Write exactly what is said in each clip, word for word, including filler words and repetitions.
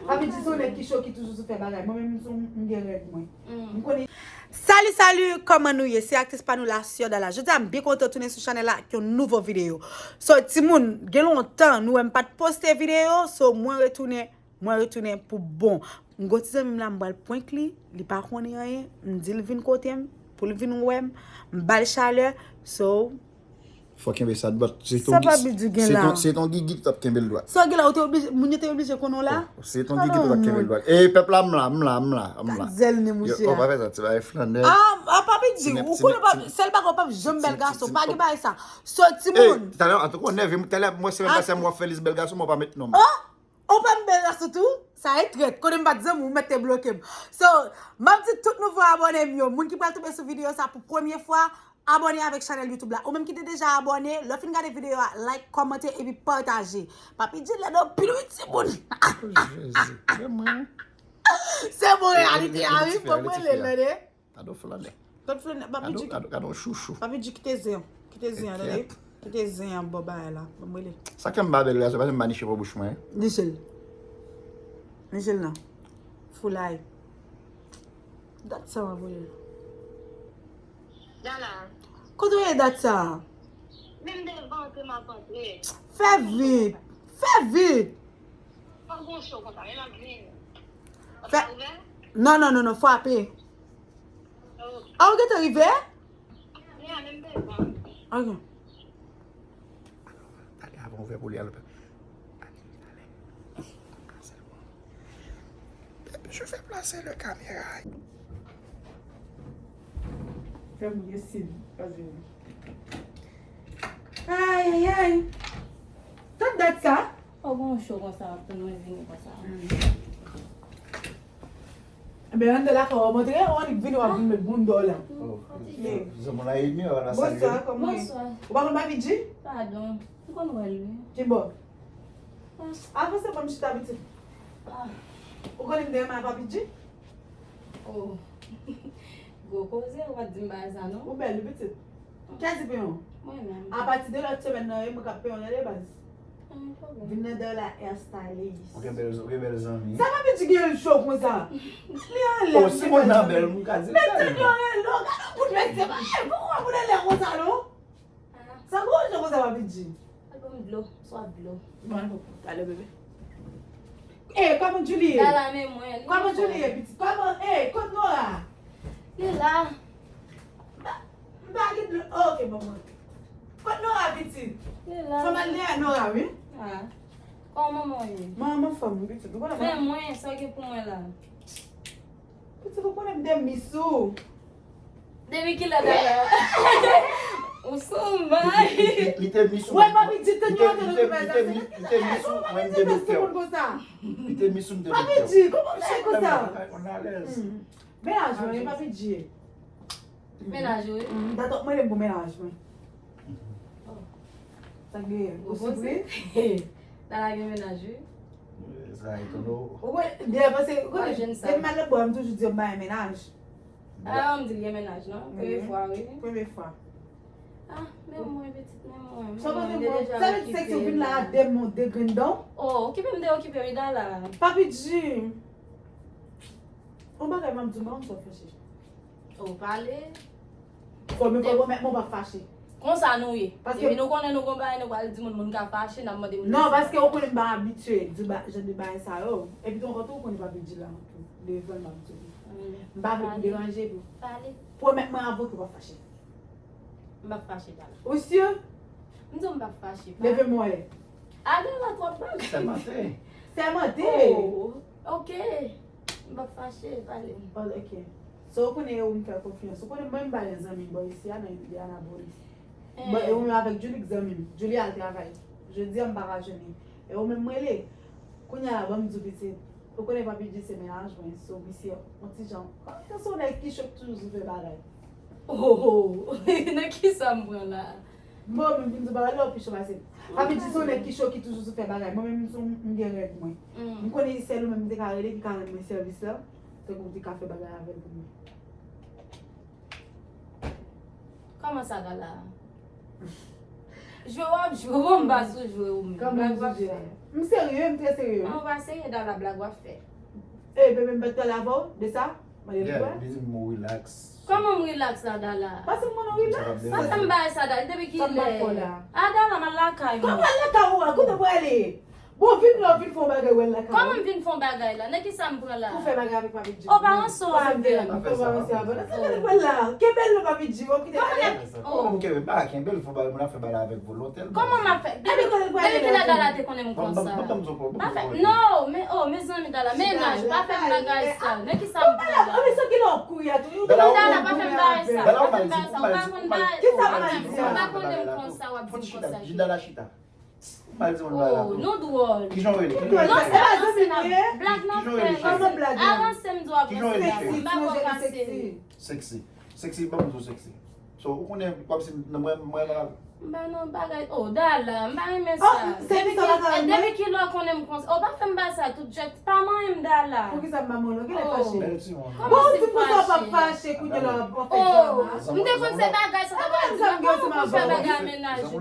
Papi di se yon nèg ki cho, ki toujou sou fè bagay. Mwen menm, m gen règ mwen. M konnen. Salut, salut, kòman nou ye? Se aktris pa nou la, Sè Dala. Jodi a, m byen kontan tounen sou chanèl la ak yon nouvo videyo. So, timoun, gen lontan nou wè m pa t poste videyo, so mwen retounen, mwen retounen pou bon. M gon ti zanmi m la, m pral prank li, li pa konnen anyen, m di l vin kote m, pou l vin wè m, m ba l chalè, so, Fò kenbe sa dwat. Se ton, se ton gigi ki t ap kenbe l dwat. Sa w gen la, ou te oblije, moun yo te oblije konnen w la? Se ton gigi ki t ap kenbe l dwat. E pèp la, m la, m la, m la, m la. Gad zèl ni mouche. Yo, pa fè sa, ti bagay flannè. Ah, ah, papi di, ou konnen w p ap, sèl bagay w p ap janm bèl gason, pa gen bagay sa. So, timoun. Talè, antouka, w nève m, talè, mwen, semèn pase, m wè w fè lis bèl gason, mwen pa met non m. Ou pa m bèl gason tou? Sa e trèt. Konnen m pa t zanmi w, ou mèt te bloke m. So, m ap di tout nouvo abòne m yo, moun ki pral tonbe sou videyo sa pou premye fwa, abòne avèk chanèl YouTube la. Ou menm ki te deja abòne, lè w fin gade videyo a, like, kòmante epi pataje. Papi di lèd anpil wi timoun. Jezi, se mwen. Se bon reyalite a wi, fò m rele l tande. Gade yon flannè. Gade flannè, papi di. Gade yon chouchou. Papi di kite zen an. Kite zen an, tande. Kite zen an bò bagay la. Ban m rele. Sa kè m pa bèl la, se paske m pa niche pou bouch mwen. Niche l. Niche l non. Foulay. Dat sa w ap rele. Dala. Kote w ye dat sa? Men m devan antre m ap antre. Fè vit. Fè vit. Fè. Non, non, non, non, frape. A, ou gentan rive? Ok. Ale avan ouvè pou li al. Ale, ale. Plase l bon. Je vais placer le caméra. Fè mouye sid. Ayayay. Tout dat sa? Fò gen yon cho konsa w ap tann mwen vini konsa. Ebyen, anndan lakay w ap antre, ou annik vini w ap vin met bounda w la. Zanmi w la e mi w la salye. Bonswa, kòman w ye? Ou pa konn Papi G? Padon, m konn wè l wi. Kibò? Avanse ban m chita pitit. Ou konnen m te renmen ak Papi G? Oh. Gwo koze, ou pa t di m bagay sa non. Ou bèl wi pitit. Kiyès ki peye w? Mwen menm. Apati de lòt semèn nan, e mwen k ap peye w tande baz. Pa gen pwoblèm. Vin nan Dala Hair Stylist. Ou gen bèl, ou gen bèl zanmi. Sa Papi G gen l cho konsa? Li anlè. Oh, si moun nan bèl, moun ka di l bèl. Mete l anlè, gade yon bout mesye, pa gen pou wè moun anlè konsa non. Sa gwo jan konsa Papi G? Al ban m dlo, m swaf dlo. Bon, al pran dlo, bebe. Ey, kòman Julie ye? Dala men mwen. Kòman Julie ye, pitit? Kòman, ey, kot Nora? Li la. M pa gen dlo. Ok, ban mwen. Kot Nora, pitit? Li la. Fò m al dèyè Nora, wi. Ah. Kòman manman w ye? Manman fanm, pitit. Ou konnen manman. Men mwen, sa w gen pou mwen la? Pitit, ou konnen m te miss ou. Depi kilè dayè? Ou sou may. Li te miss ou. Wè, Papi G te nyote nan nouvèl sa. Li te miss ou, mwen m te doktè w. Li te miss ou, m te doktè w. Papi G, kòman w fè konsa? Mennaj mwen, Papi G. Mennaj ou, wi. M ta twò mande pou mennaj mwen. Sa k genyen? Ou sipriz? Dala gen mennaj wi. Sa etone w. Ou wè, byen paske ou konnen depi m al nan bò a m toujou di yo m pa gen mennaj. Ah, m di l gen mennaj non. Premye fwa wi. Premye fwa. Ah, men mwen pitit, men mwen. Sa vle di mwen, sa vle di sèks ou vin la a de moun, de grenn dan w? Oh, okipe m de okipe wi Dala. Papi G. Yon bagay m ap di w, m pa konn sa w fache. Ou pale. Fò men fò remèt mwen pa fache. Konsa nou ye. Paske depi nou konnen nou gon bagay nou pral di moun, moun ka fache, n ap mande moun. Non, paske ou konnen m pa abitye di jan de bagay sa yo. Epi tou ankò tou ou konnen Papi G la tou. Devan m ap di w. M pa vle pou deranje epi. Pale. Pwomèt mwen avwe ke w pa fache. M p ap fache Dala. Ou si? M di w m p ap fache. Leve mwen. A Dala twòp bagay. Sèmante. Sèmante. Oh, ok. M p ap fache, pale. Oh, ok. So, ou konnen e ou m fè konfyans. Ou konnen mwen m pa gen zanmi bò isi a nan Indianapolis. Bon, e ou menm avèk Julie k zanmi m. Julie al travay. Jodi a m pa ka jwenn li. E ou menm m rele. Kounye a la, ban m di w pitit. Ou konnen Papi G se mennaj mwen, so misye yon ti jan, kòm se yon nèg ki cho k toujou sou fè bagay. Oh, oh, nan kisa m pran la? Bon, m vin di w bagay la, ou pi cho pase m. Papi G se yon nèg ki cho, ki toujou sou fè bagay. Mwen menm, m gen règ mwen. M konnen se sèl ou menm m te ka rele ki ka rann mwen sèvis la. Tankou w te ka fè bagay avè l pou mwen. Kòman sa, Dala? Jwe w ap jwe, bon, m pa sou jwe ou menm. Blag w ap fè. M serye, m trè serye. Non, ou pa serye, Dala, blag w ap fè. E, bebe, m pa t pale avè w de sa? Mande l pou wè. Li di m ou relax. Kòman m relax la, Dala? Paske m konnen w relax. Pa fè m bagay sa, Dala. Depi kilè? A, Dala, m al lakay mwen. Kòman lakay ou a? Kote w prale? Bon, vin la, vin fè yon bagay wè lakay ou. Kòman m vin fè yon bagay la? Nan kisa m pran la? Pou fè bagay avèk Papi Jim. O, pa ranse avè m. Fè bagay avè m. Sa fè l wè la. Kenbe l non, Papi Jim, w ap kite l ale. Kòman m kenbe? M pa kenbe l, fè bagay, moun ap fè bagay avèk volonte l. Kòman m ap fè? Depi kilè Dala te konnen m konsa? Pa fè, non, men, o, mezanmi, Dala, mennaj, pa fè m bagay sa. Nan kisa m pran la? Dala, pa fè m bagay sa. Pa fè m bagay sa. Ou pa konn bagay. Ou pa konn m konsa, w ap di m konsa. Dala chita. Ou mal di moun bagay la tou. Nou dwòl. Kijan w rele? Non, se pa zanmi nou ye. Blag nan fè. Avanse m di w avanse. Kijan w rele? M pa wè w pase. Sexy. Sexy, ban m di w sexy. So, ou konnen, kòmsi nan mwen, mwen la. M ba nou bagay. O, Dala, m pa renmen sa. Depi kilè w konnen m konsa? O, pa fè m bagay sa tout jèt. Pa manyen m, Dala. Poukisa m pa manyen w? Genlè fache. Bèl timoun. Bon, ou di konsa w pa fache, kounye la w ap fè drama. M te konn se bagay sa w t ap di. Kòman pou fè bagay a mennaj ou?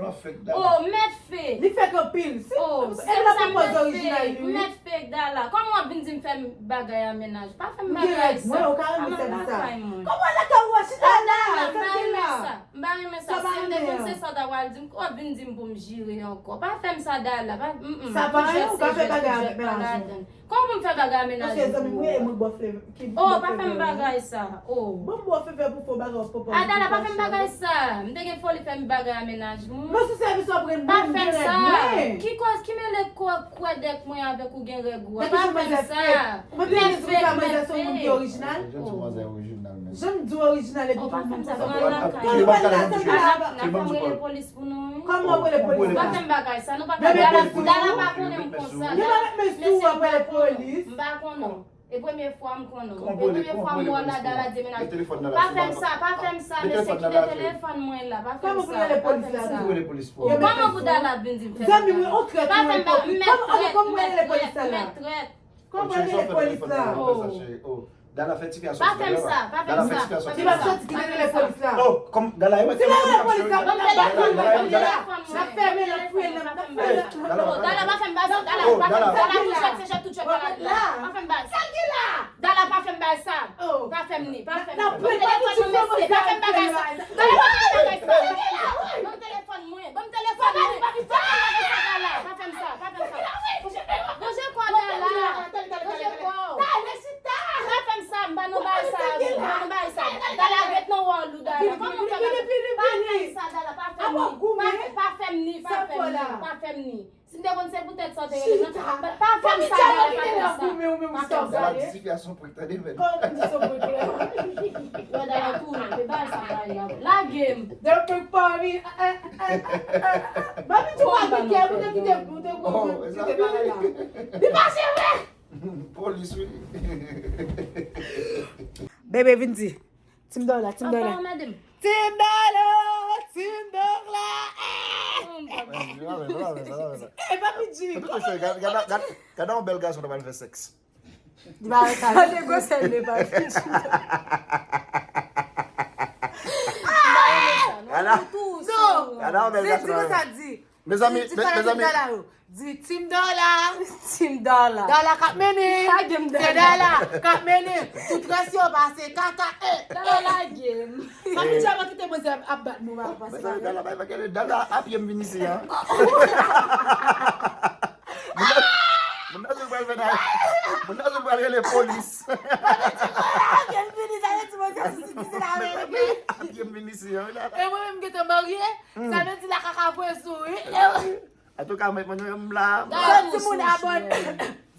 O, mèt fe. Li fèk anpil. Si, e l ap pran pòz orijinal li, wi. Mèt fe, Dala. Kòman w ap vin di m fè m bagay a mennaj? Pa fè m bagay sa. Mwen, ou ka renmen sèvis sa. Kòman lakay ou a? Chita la. Sa m te la. M pa renmen sa. Si m te konn se sa w ta pral di m, w ap vin di m pou m jire ankò. Pa fè m sa, Dala. Pa, mm, mm. Sa pa anyen, ou ka fè bagay avèk mennaj ou. Kòman pou m fè bagay a mennaj ou? Paske zanmi m, wi, e mwen bò flè, ki bò flè. O, pa fè m bagay sa. O. Bon, bò flè pou fè bagay, w ap pran pòz. A, Dala, pa fè m bagay sa. M te gen foli fè m bagay a mennaj mwen. Mwen sou sèvis w ap rann mwen, m gen règ mwen. Pa fè m sa. Ki kòz, ki mele kwèdèk mwen avèk ou gen règ ou a? Pa fè m sa. Mwen te di sa, mwen se yon moun ki orijinal. Jan m di w orijinal epi tout moun konsa. Kòman w pral la, sa ki la? N ap fè m rele polis pou nou, wi. Kòman w rele polis la? Pa fè m bagay sa, nou pa fè bagay sa. Dala pa konnen m konsa. Yo pa met men sou w, w ap rele polis. M pa konnen w. E premye fwa m konnen w. E premye fwa m wè w la, Dala di mennaj. Pa fè m sa, pa fè m sa, mesye, kite telefòn mwen la. Pa fè m sa, pa fè m sa. Kòman pou Dala vin di m fè bagay? Zanmi mwen, on trèt, on ipokrit. Kòman, kòman w rele polis la? Mèt trèt. Kòman w rele polis la? Dala fè ti fi a soti. Pa fè m sa, pa fè m sa. Li p ap soti, ki te rele polis la? O, kòm Dala, e mwen, se mwen ki ap cheri. Ban m telefòn mwen, ban m telefòn mwen. N ap fèmen l, ap fouye l, n ap fouye l. Dala, pa fè m bagay sa, Dala, pa fè m sa. Dala, tout jèt, se jèt, tout jèt, pa fè m bagay sa. Dala, pa fè m bagay sa. Pa fè m ni, pa fè m ni. Ban m telefòn mwen, mesye, pa fè m bagay sa. Dala, pa fè m bagay sa. Ban m telefòn mwen, ban m telefòn mwen. Pa fè m bagay sa, Dala. Pa fè m sa, pa fè m sa. Bouche kò, Dala. Bouche kò. Pa fè m sa, m pa nan bagay sa, m pa nan bagay sa. Dala, ret nan wòl ou, Dala. Kòman w fè bagay? Pa fè m sa, Dala, pa fè m ni. Pa, pa fè m ni, pa fè m ni, pa fè m ni. Si m te konn se poutèt sa w te rele m nan, pa, pa fè m sa, Dala, pa fè m sa. Pa fè m sa. Dala di ti fi a se yon prank, tande, men. Kòman pou di se yon prank la? Wè, Dala tounen, se bagay sa, bagay la. Lage m. Dala prank pa mi. Mami, tou pa gen kè, ou te kite, ou te kite bagay la. Li pa jere. Polis, wi. Bebe, vin di. Team Dorla, Team Dorla. Apa, madam? Team Dorla, Team Dorla. Eh, Papi Jimmy. Gade, gade, gade, gade yon bèl gason nan pral fè sèks. Li pa wè sa. Gade gwosè li, Papi Jimmy. Gade yon bèl gason nan pral fè sèks. Mezanmi, mezanmi. Di Team Dorla. Team Dorla. Dorla k ap mennen. Lage m, Dorla. Se Dorla k ap mennen. Tout rès yo pase kaka. Eh, Dorla lage m. Papi Jimmy kite mwen ap bat nou, pa pase. Mezanmi, Dorla, pa gade, Dorla apye m vin isi a. Moun nan, moun nan di l pral fè nan, moun nan di l pral rele polis. Papi Jimmy, sa vle di mwen se sou sisi la, men. Apye m vin isi a. E mwen menm gentan marye. Sa vle di la kaka voye sou, wi. Antouka, mwen, mwen, mwen la. Di moun abòne.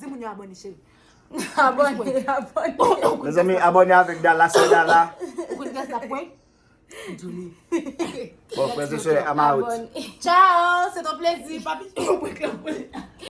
Di moun yo abòne, cheri. Abòne, abòne. Mezanmi, abòne avèk Dala, sè Dala. Ou konn kiyès l ap prank? Julie. Bon, frè e sè, I'm out. Ciao, c'est un plaisir, papi.